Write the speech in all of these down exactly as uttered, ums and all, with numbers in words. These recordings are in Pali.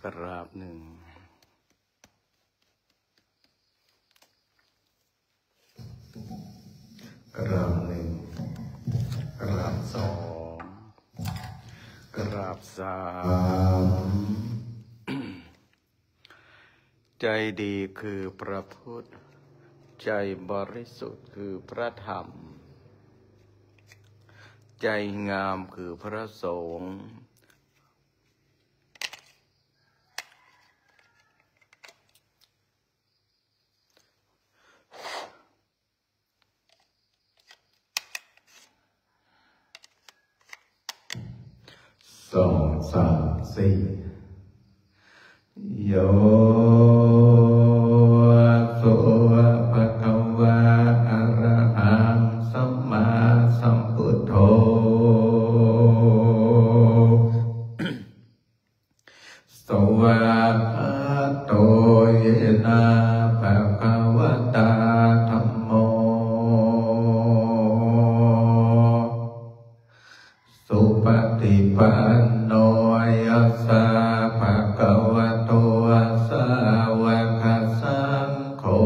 กราบหนึ่ง กราบหนึ่ง กราบสอง กราบสาม ใจดีคือพระพุทธ ใจบริสุทธิ์คือพระธรรม ใจงามคือพระสงฆ์ สอง สาม สี่ Yo so bhagavā arahaṃ sammāsambuddho svākkhāto yena bhagavatā dhammo supaṭipanno yassa bhagavato sāvakasaṅgho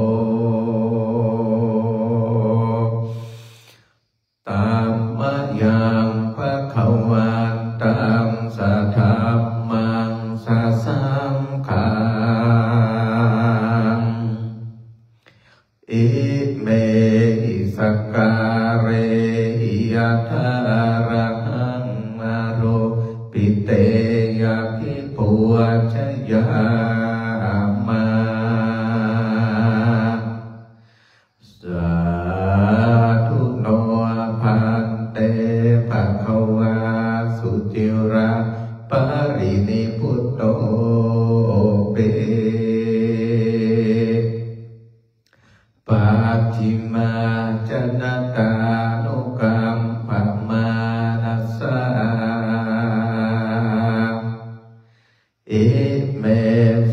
tammayaṃ bhagavantaṃ sadhammaṃ sasaṅghaṃ imehi sakkārehi yathārahaṃ āropitehi abhipūjayāma. Sādhu no bhante bhagavā suciraparinibbutopi. Pacchimājanatānukampamānasā ime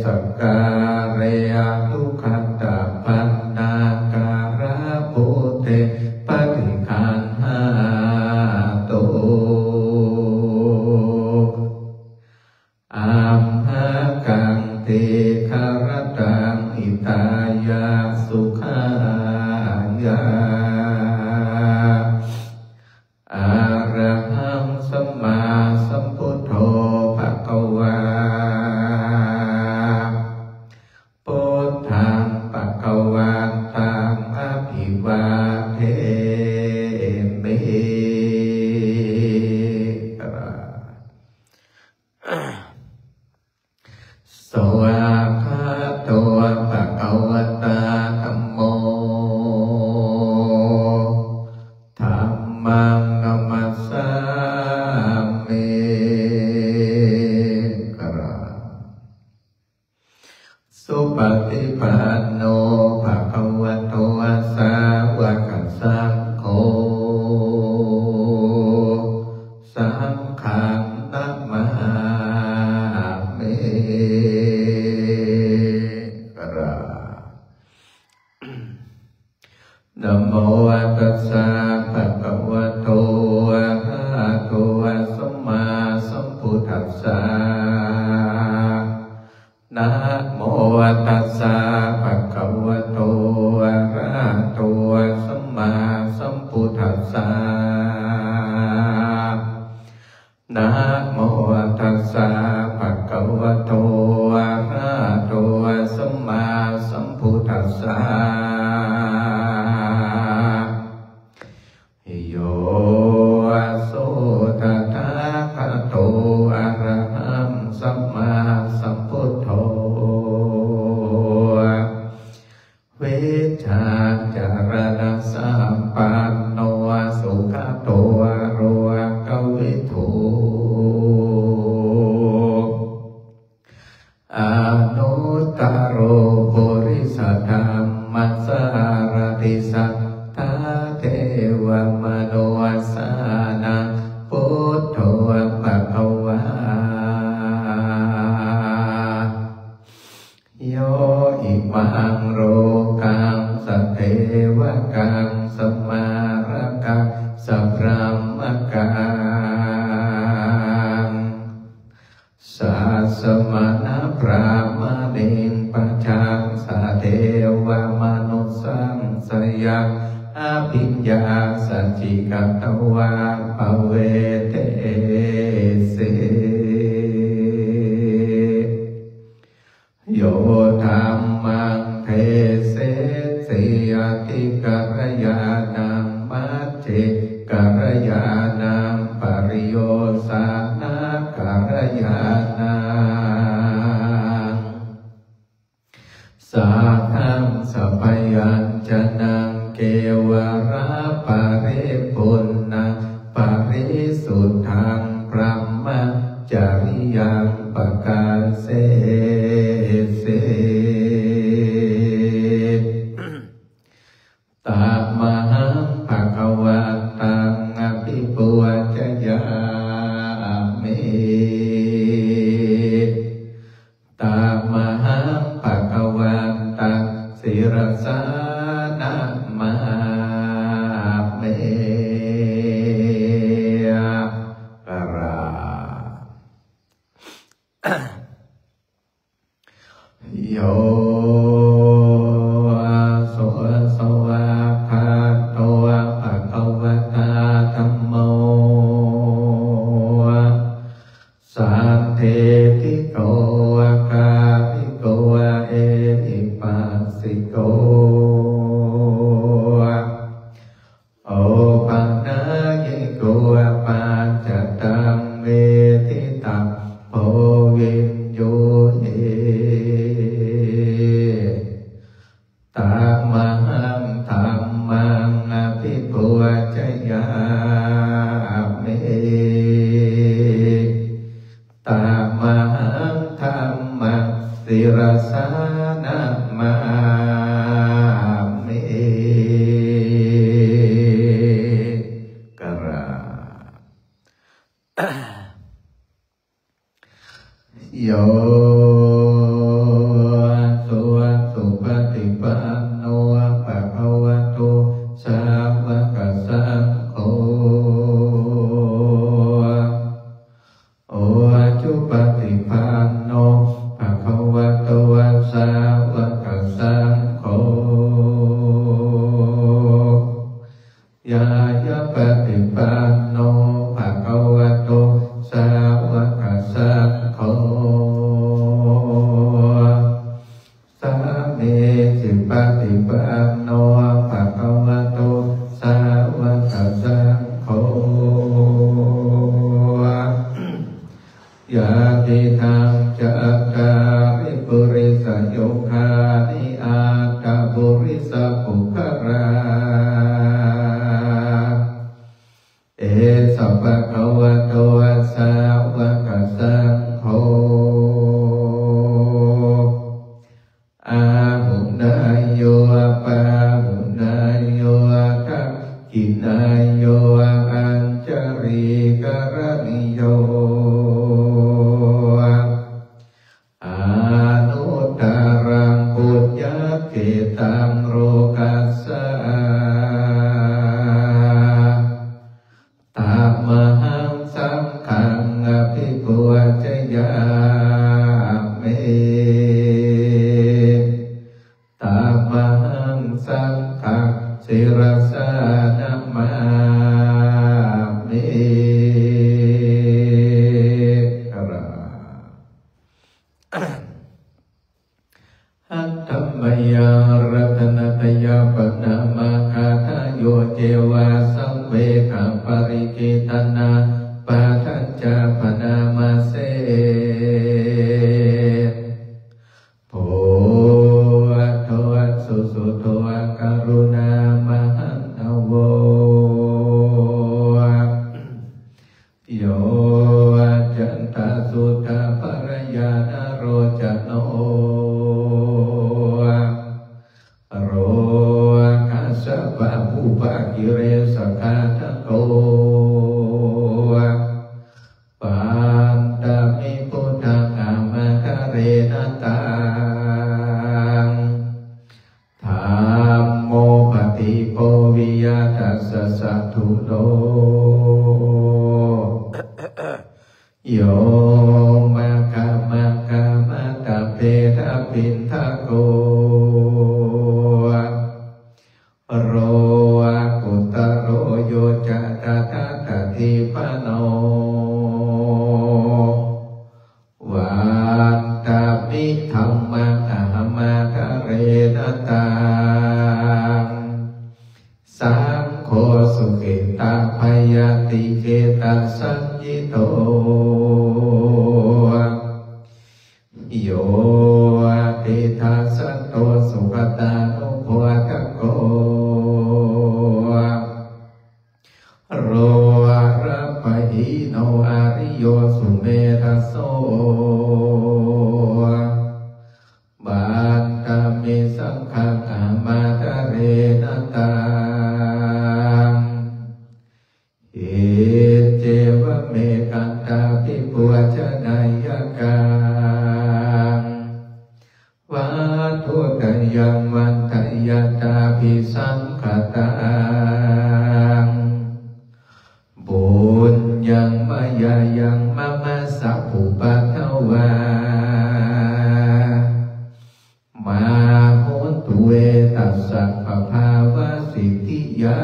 sakkāre anuggatapaṇṇākārabhūte paṭiggaṇhātu amhākaṃ dīgharattaṃ hitāya sukhāya. Arahaṃ sammāsambuddho bhagavā. Buddhaṃ bhagavantaṃ abhivādemi. Svākkhāto bhagavatā dhammo. Dhammaṃ namassāmi. Supaṭipanno bhagavato sāvakasaṅgho. Saṅghaṃ namāmi. Namo tassa bhagavato arahato sammāsambuddhassa. Namo tassa bhagavato arahato sammāsambuddhassa. Namo tassa bhagavato arahato sammāsambuddhassa. Yo so tathāgato arahaṃ sammāsambuddho vijjācaraṇasampanno sugato lokavidū anuttaro purisadammasārathi satthā devamanussānaṃ buddho bhagavā. Yo imaṃ lokaṃ sadevakaṃ samārakaṃ sabrahmakaṃ Sassamaṇabrāhmaṇiṃ pajaṃ sadevamanussapūjaṃ abhiññā sacchikatvā pavedesi. Yo dhammaṃ desesi ādi kalyāṇaṃ, majjhe kalyāṇaṃ, pariyosānakalyāṇaṃ, sahassaṃ sabyañjanaṃ kevalaparipuṇṇaṃ parisuddhaṃ brahmacariyaṃ pakāsesi. Tamahaṃ bhagavantaṃ abhipūjayāmi. Tamahaṃ bhagavantaṃ sirasā namāmi. กราบ Yo svākkhāto bhagavatā dhammo sandiṭṭhiko akāliko ehipassiko opanayiko paccattaṃ veditabbo viññūhi. Tamahaṃ dhammaṃ abhipūjayāmi. Tamahaṃ dhammaṃ sirasā namāmi. กราบ Yo supaṭipanno bhagavato sāvakasaṅgho, ujupaṭipanno bhagavato sāvakasaṅgho, ñāyapaṭipanno bhagavato sāvakasaṅgho, sāmīcipaṭipanno bhagavato sāvakasaṅgho, yadidaṃ cattāri purisayugāni aṭṭha purisapuggalā, esa bhagavato sāvakasaṅgho, āhuneyyo pāhuneyyo dakkhiṇeyyo añjalikaraṇīyo, anuttaraṃ puññakkhettaṃ lokassa. Tamahaṃ saṅghaṃ abhipūjayāmi. Tamahaṃ saṅghaṃ sirasā namāmi. กราบ Handa mayaṃ ratanattayappaṇāmagāthāyo cevāsaṃvegaparikittanaṃ padañca bhaṇāma se. Buddho susuddho karuṇāmahaṇṇavo, yoganantasuddhapaññānalocano, lokassa-pāpūpakilesaghātako, vandāmi buddhaṃ ahaṃ ādarena taṃ. Dhammo paṭipo viya tassa satthuno, yo lokuttaro yo ca tathāgatī pano, vandāmi dhammaṃ ahamadārena taṃ. Saṅgho sukhitā-bhayā-atikhetasaññito, yo tidassatto sugatānubodhako, lopahīno ariyo sumedhaso, vandāmi saṅghaṃ ahamadārena taṃ. Iccevamekantābhipūjanāya kaṃ, vatthuttayaṃ vandeyyatābhisaṅkhataṃ, puññaṃ mayā yaṃ mama sabbupaddavā mā hontu ve tassa pabhāvasiddhiyā.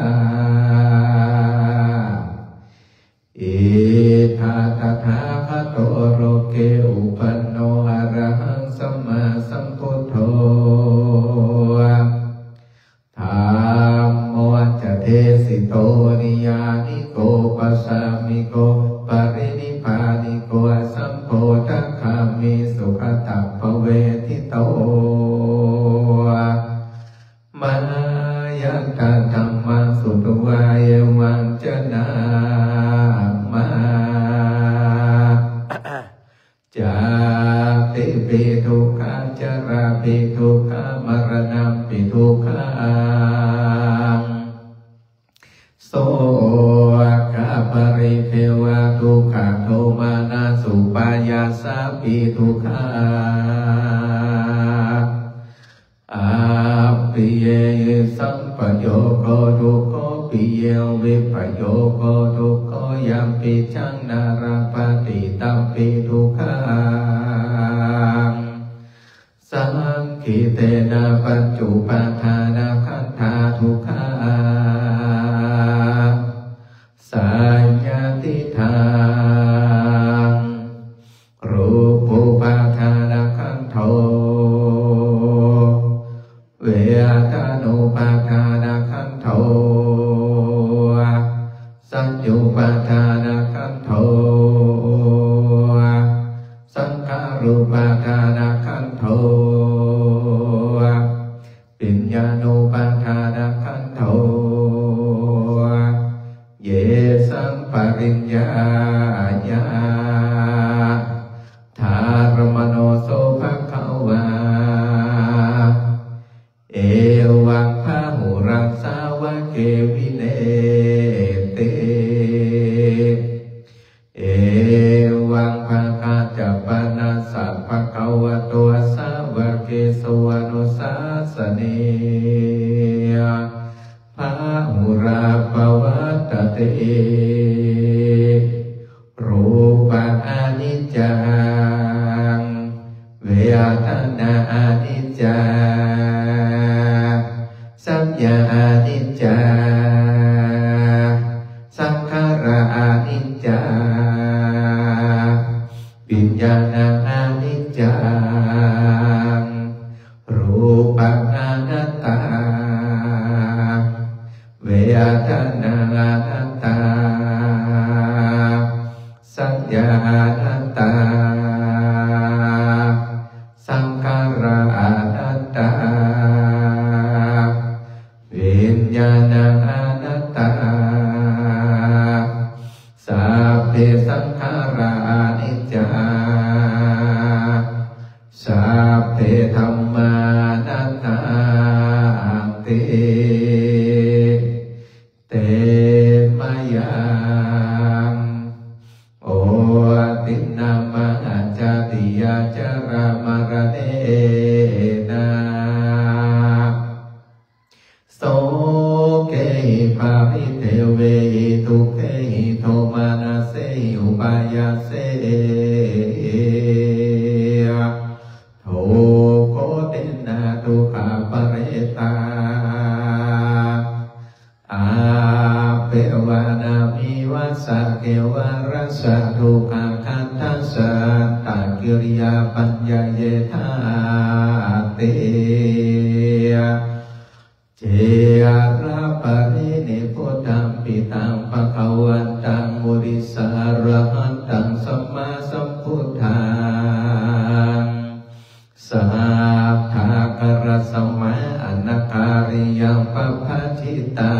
Idha tathāgato loke uppanno arahaṃ sammāsambuddho, dhammo ca desito niyyāniko pacchājjnako parinibbāniko sambodhagāmī sugatānupavedito. Mayantaṃ dhammaṃ sutvā evaṃ janāma, jātipi dukkhā jarāpi dukkhā maraṇampi dukkhaṃ, sokaparidevadukkhadomanassupāyāsāpi dukkhā, appiyehi sampayogo dukkho, piyehi vippayogo dukkho, yampicchaṃ na labhati tampi dukkhaṃ, saṅkhittena pañcupādānakkhandhā dukkhā. Saññādiṭṭhaṃ rūpupādānakkhandho, vedanūpādānakkhandho, saññāupādānakkhandho, saṅkhārūpādānakkhandho, viññāṇūpādānakkhandho. Yesaṃ pariññāya dhāramāno so bhagavā, evaṃ bahulā sāvake vineti. Evaṃ bhāgā ca pana sa bhagavato sāvakesu anussāsanī, bahulā pavattati. Rūpaṃ aniccaṃ, vedanā aniccā, saññā aniccā, saṅkhārā aniccā, viññāṇaṃ aniccaṃ, rūpaṃ anattā, vedanā anattā, saññā anattā, saṅkhārā anattā, viññāṇaṃ anattā. Sabbe saṅkhārā aniccā, sabbe dhammā anattāti. Te mayaṃ otiṇṇāma ajātiyā jarāmaraṇena sokehi paridevehi dukkhehi domanassehi upāyāsehi. Dukkhodenadukkhaparetā devānaṃ vivassake vārassa dukkhakandhassa antakiriyā paññāyedhāti. Ciraparinibbutampi taṃ bhagavantaṃ munisārahantaṃ sammāsambuddhaṃ, satthākārasmā anakāriyaṃ pabbajitā.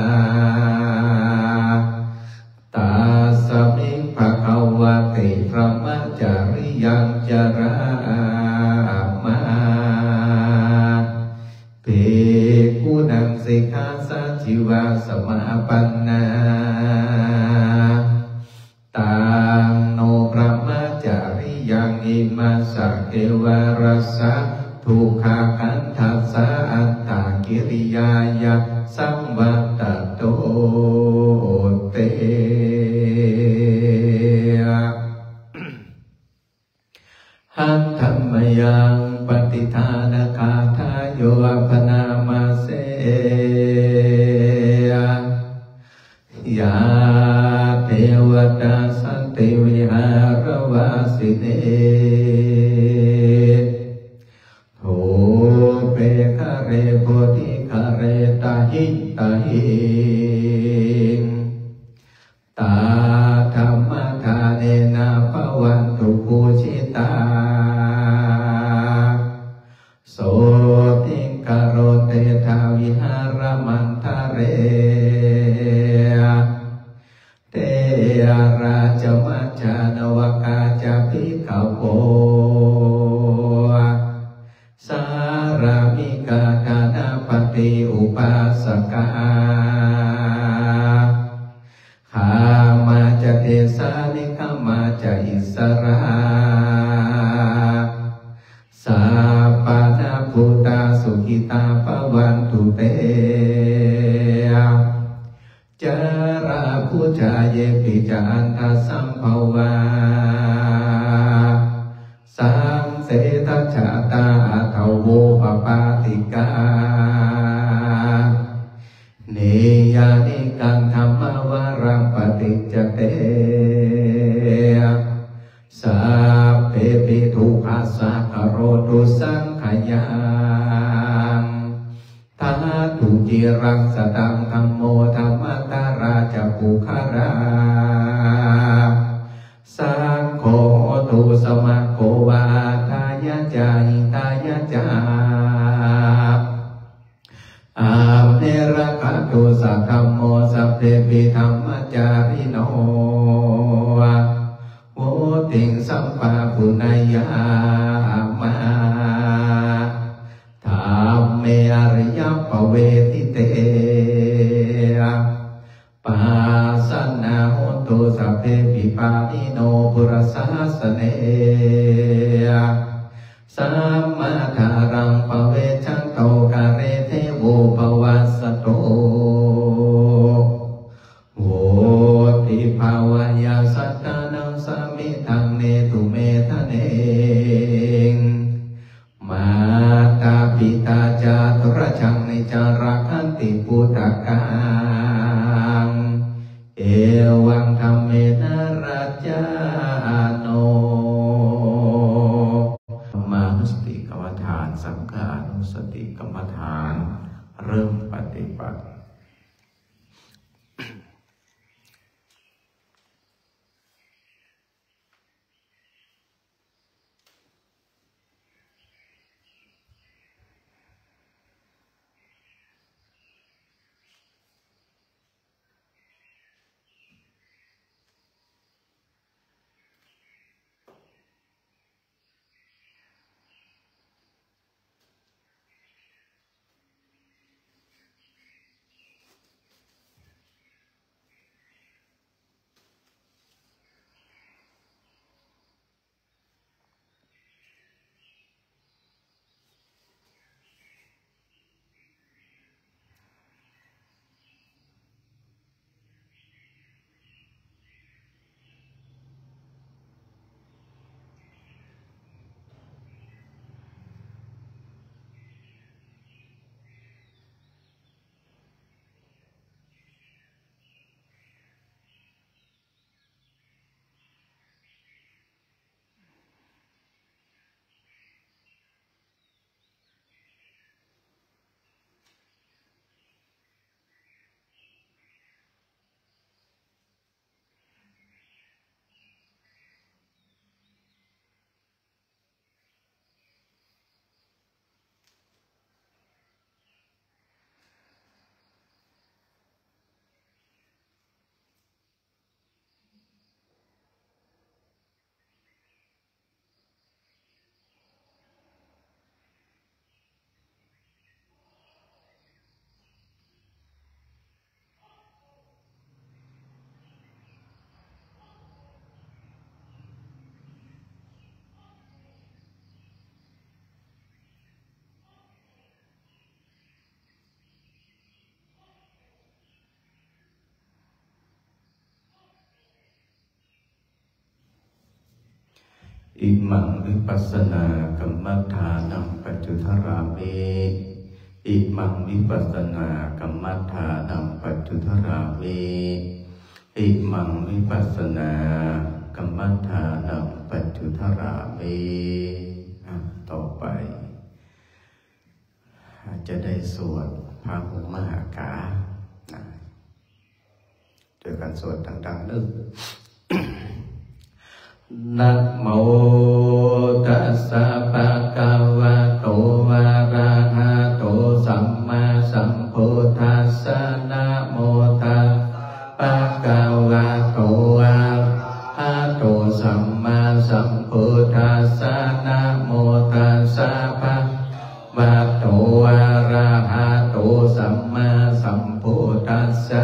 Tasmiṃ bhagavati brahmacariyaṃ carāma. Bhikkhūnaṃ sikkhāsājīvasamāpannā. Taṃ no brahmacariyaṃ vivassake vārassa dukkhakandhassa antakiriyāya saṃvattanto te. Handa mayaṃ pattidānagāthāyo bhaṇāma se. Yā devatā santi vihāravāsinī, thūpe ghare bodhighare tahiṃ tahiṃ, tā dhammadānena bhavantu pūjitā. Sotthiṃ karontedha vihāramaṇḍale. Therā ca majjhā navakā ca bhikkhavo, sārāmikā dānapatī upāsakā, gāmā ca desā negamā ca issarā, sappāṇabhūtā sukhitā bhavantu te. Jalābujā yepi ca aṇḍasambhavā, saṃsedajātā athavopapātikā, niyyānikaṃ dhammavaraṃ paṭicca te, sabbepi dukkhassa karontu saṅkhayaṃ. Ṭhātu ciraṃ sataṃ dhammo dhammaddharā ca puggalā, saṅgho hotu samaggo va atthāya ca hitāya ca. Amhe rakkhatu saddhammo sabbepi dhammacārino, vuḍḍhiṃ sampāpuṇeyyāma dhamme ariyappavedite. Pasannā hontu sabbepi pāṇino purasāsane, sammādhāraṃ pavecchanto kāle devo pavassatu. Vuḍḍhibhāvāya sattānaṃ samiddhaṃ netu medaniṃ, mātā pitā ca atrajaṃ niccaṃ rakkhanti puttakaṃ, evaṃ dhammena rājāno. ธรรมานุสติกรรมฐาน สังฆานุส Imaṃ vipassanākammaṭṭhānaṃ paccudhārāmi. Imaṃ vipassanākammaṭṭhānaṃ paccudhārāmi. Imaṃ vipassanākammaṭṭhānaṃ paccudhārāmi. อ่ะ ต่อไป จะได้สวดพระหุงมหากา นะ ด้วยกันสวดดังๆ เด้อ Namo tassa bhagavato arahato sammāsambuddhassa. Namo tassa bhagavato arahato sammāsambuddhassa. Namo tassa bhagavato arahato sammāsambuddhassa.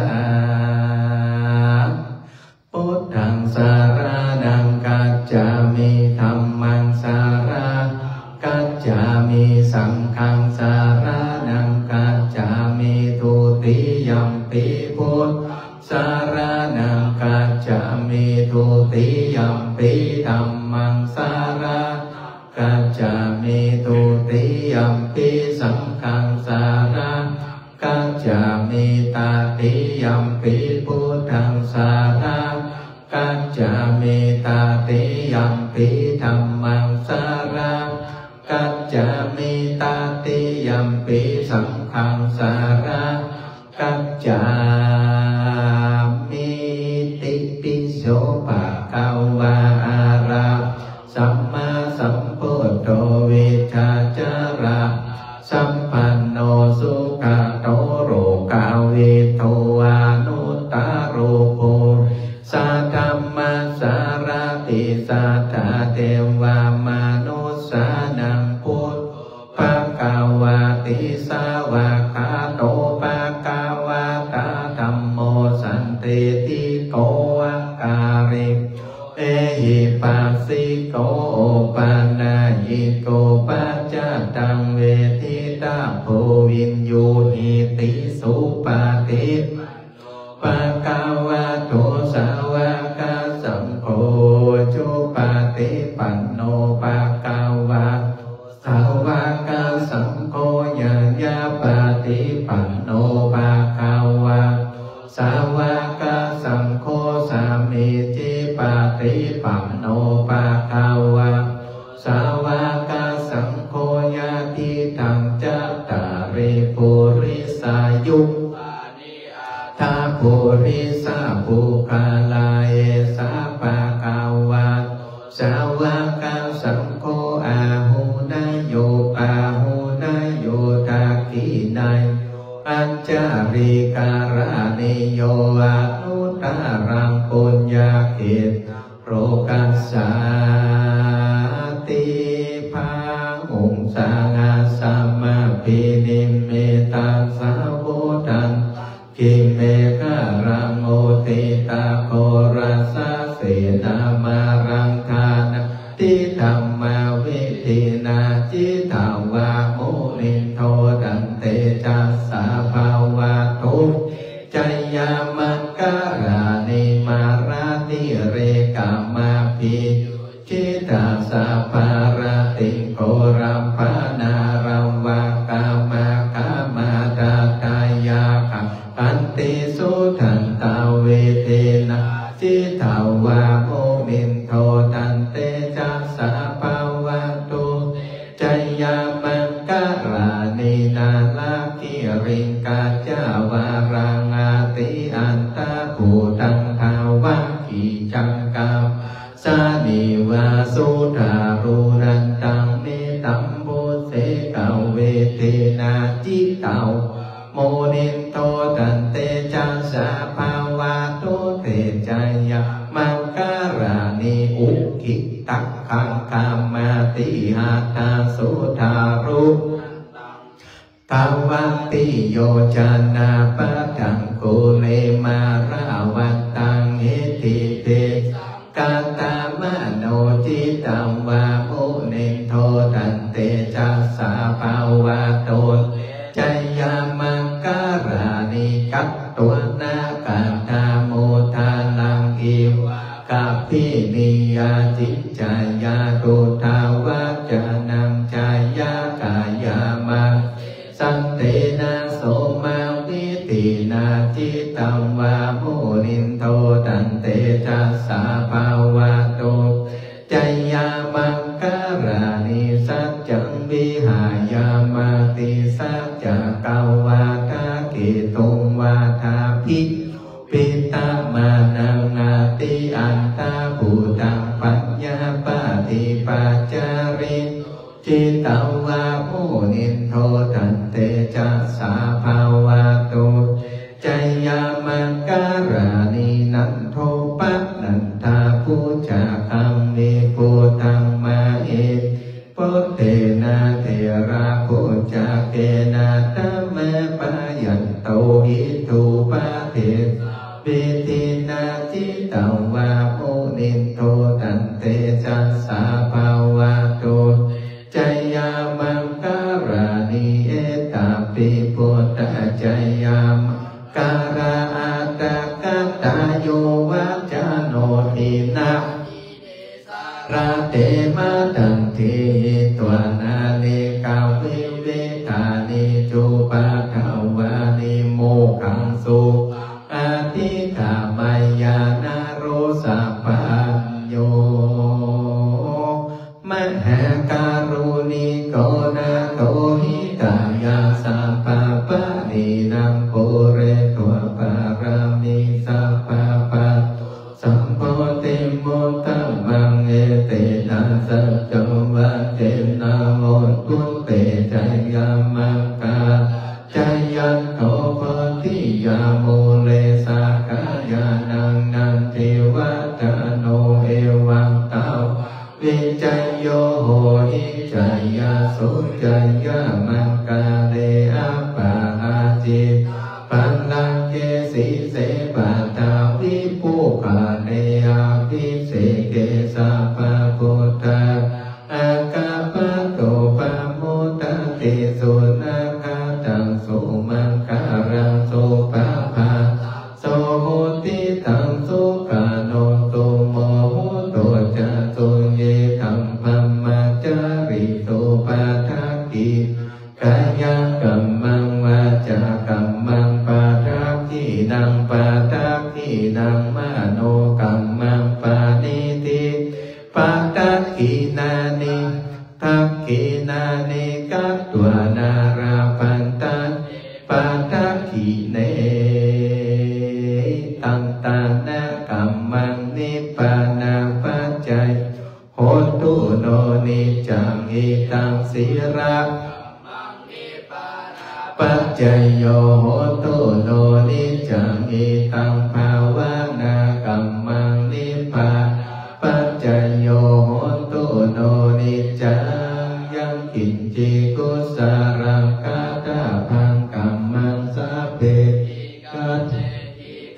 Buddhaṃ saraṇaṃ gacchāmi. Dhammaṃ saraṇaṃ gacchāmi. Saṅghaṃ saraṇaṃ gacchāmi. Dutiyampi buddhaṃ saraṇaṃ gacchāmi. Dutiyampi dhammaṃ saraṇaṃ gacchāmi. Dutiyampi saṅghaṃ saraṇaṃ gacchāmi. Tatiyampi buddhaṃ saraṇaṃ gacchāmi. Tatiyampi dhammaṃ saraṇaṃ gacchāmi. Tatiyampi saṅghaṃ saraṇaṃ gacchāmi. Itipi so bhagavā arahaṃ sammāsambuddho vijjācaraṇasampanno sugato lokavidū anuttaro purisadammasārathi satthā devamanussānaṃ buddho bhagavāti. Svākkhāto bhagavatā dhammo sandiṭṭhiko akāliko ehipassiko opanayiko paccattaṃ veditabbo viññūhīti. Supaṭipanno bhagavato sāvakasaṅgho, ujupaṭipanno bhagavato sāvakasaṅgho, ñāyapaṭipanno bhagavato sāvakasaṅgho, sāmīcipaṭipanno bhagavato sāvakasaṅgho, yadidaṃ cattāri purisayugāni aṭṭha purisapuggalā, esa bhagavato sāvakasaṅgho, āhuneyyo pāhuneyyo dakkhiṇeyyo añjalikaraṇīyo anuttaraṃ puññakkhettaṃ lokassāti. Bāhuṃ sahassamabhinimmitasāvudhantaṃ, grīmekhalaṃ uditaghorasasenamāraṃ, dānādidhammavidhinā jitavā munindo, tantejasā bhavatu te jayamaṅgalāni. Mārātirekamabhiyujjhitasabbarattiṃ, ghorampanāḷavakamakkhamathaddhayakkhaṃ, khantīsudantavidhinā jitavā munindo, tantejasā bhavatu te jayamaṅgalāni. Nāḷāgiriṃ gajavaraṃ atimattabhūtaṃ, dāvaggicakkam saniva sudāruṇantaṃ, mettambusekavidhinā jitavā munindo, tantejasā bhavatu te jayamaṅgalāni. Ukkhittakhaggamatihatthasudāruṇantaṃ, dhāvantiyojanapathaṅgulimālavantaṃ, iddhībhisaṅkhatamano jitavā munindo, tantejasā bhavatu te jayamaṅgalāni. Katvāna kaṭṭhamudaraṃ iva abhinīya ciñcāya duṭṭhavacanaṃ janakāyamajjhe santena somavidhinā jitavā munindo tantejasā bhavatu jayamaṅgalāni. Saccaṃ vihāya matisaccakavādaketuṃ vādābhiropitamanaṃ atiandhabhūtaṃ paññāpadīpajalito jitavā munindo tantejasā bhavatu jayamaṅgalāni. Nandopanandabhujagaṃ vibudhaṃ mahiddhiṃ puttena therabhujagena damāpayanto iddhūpadesavidhinā jitavā munindo tantejasā bhavatu jayamaṅgalāni. Etāpi buddhajayamaṅgalaaṭṭhagāthā yo vācano dinadine sarate matandī hitvānanekavividhāni cupaddavāni mokkhaṃ sukhaṃ adhigameyya naro sapañño. Mahākāruṇiko nātho hitāya sabbapāṇinaṃ pūretvā pāramī sabbā patto sambodhimuttamaṃ. Etena saccavajjena hotu te jayamaṅgalā. Jayanto bodhiyā mūle sakyānaṃ nandivaḍḍhano evaṃ tvaṃ vijayo hohi jayassu jayamaṅgale aparājitapallaṅke sīse paṭhavipokkhare abhiseke sabbabuddhānaṃ aggappatto pamodati. Sunakkhattaṃ sumaṅgalaṃ supabhātaṃ suhuṭṭhitaṃ sukhaṇo sumuhutto ca suyiṭṭhaṃ brahmacārisu. Padakkhiṇaṃ kāyakammaṃ vācākammaṃ padakkhiṇaṃ padakkhiṇaṃ manokammaṃ paṇidhī padakkhiṇāni dakkhiṇāni katvāna labhantatthe padakkhiṇe. Taṃ ṭhānakammaṃ nibbānapaccayo hotu no niccaṃ. Itaṃ sīlakammaṃ nibbānapaccayo hotu no niccaṃ. Itaṃ bhāvanākammaṃ nibbānapaccayo hotu no niccaṃ. Yaṅkiñci kusalaṃ kattabbaṃ kammaṃ sabbehi katehi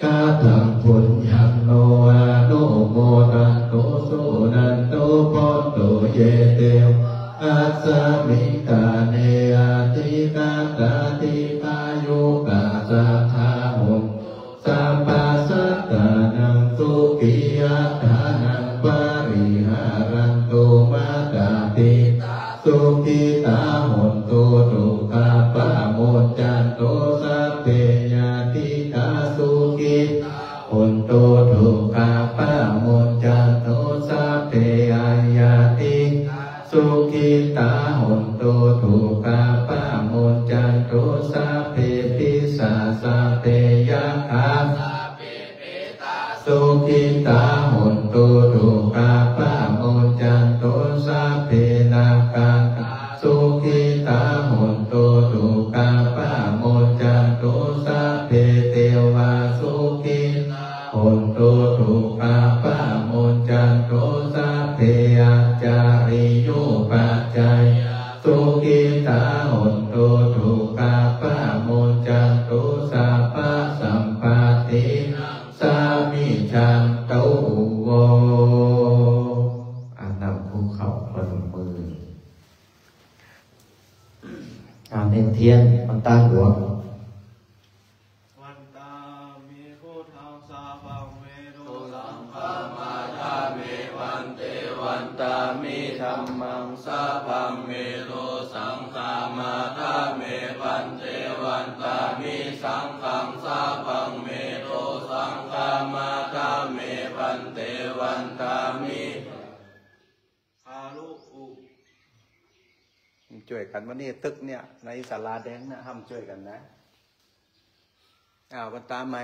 kataṃ puññaṃ no anumodantu suṇantu bhonto ye devā asmiṃ ṭhāne adhigatā dīghāyukā sadā hontu sabbasattānaṃ sukhī attānaṃ pariharantu. Mātā pitā sukhitā hontu dukkhā pamuccantu. Sabbe ñātikā sukhitā hontu dukkhā pamuccantu. Sabbe aññātikā sukhitā hontu dukkhā pamuccantu. Sabbe pisā sabbe yakkhā sukhitā hontu dukkhā pamuccantu. Sabbe nakkhattā sukhitā hontu dukkhā pamuccantu. Sabbe devā sukhitā hontu dukkhā pamuccantu. Sabbe ācariyupajjhāyā sukhitā hontu dukkhā pamuccantu. Sabbasampattī samijjhantu. อ่ะ นำคุกเข่าพนมมือ อ่ะ เน้นเทียนมันตั้งหัว Vandāmi buddhaṃ sabbaṃ vedusaṃ brahmā Dhammaṃ sabbaṃ me dosaṃ khamatha me bhante vandāmi. Saṅghaṃ sabbaṃ me dosaṃ khamatha me bhante vandāmi. ช่วยกัน วันนี้ตึกเนี่ย ในศาลาแดงนะ ห้ามช่วยกันนะ อ้าว วันตาใหม่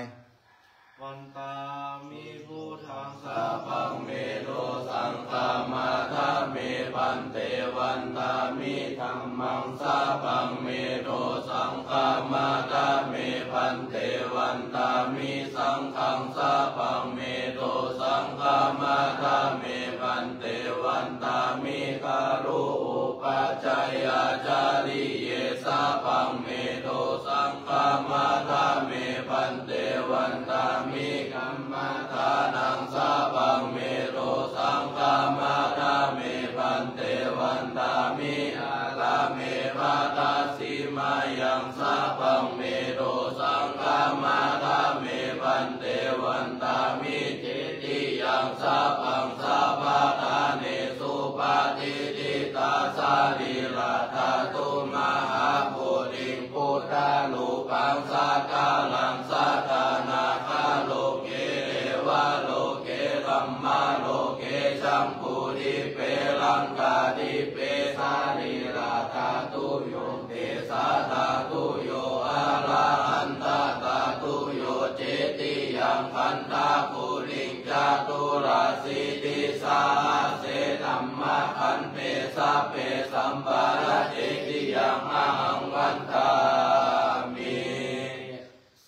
Vandāmi buddhaṃ sabbaṃ me dosaṃ khamatha me bhante vandāmi. Dhammaṃ sabbaṃ me dosaṃ khamatha me bhante vandāmi. Saṅghaṃ sabbaṃ me dosaṃ khamatha me bhante vandāmi. Garu upajjhāyācariye sabbaṃ me dosaṃ khamatha me bhante vandāmi. Kammadānaṃ sabbaṃ me dosaṃ khamatha me bhante vandāmi. Ārāme bhaddasīmāyaṃ sabbaṃ me dosaṃ khamatha me bhante vandāmi. Cetiyaṃ sabbaṃ sabbaṭṭhānesu patiṭṭhitā sarīradhātu mahābodhiṃ buddharūpaṃ sakāraṃ sadā nāgaloke devaloke brahmaloke jambudīpe laṅkādīpe sarīradhātuyo tesathātuyo arahantathātuyo. Cetiyaṃ gandhakuliṃ caturāsītisahassadhammakkhandhe sabbe samparacetiyaṃ ahaṃ vandāmi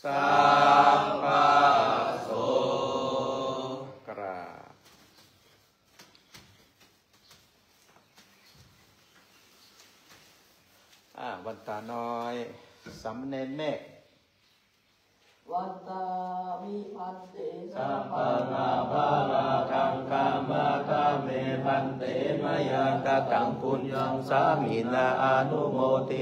sabbaso. กราบ อ่า วันตาน้อย สามเณรเมฆ Vandāmi bhante sabbaṃ aparādhaṃ khamatha me bhante, mayā kataṃ puññaṃ sāminā anumodi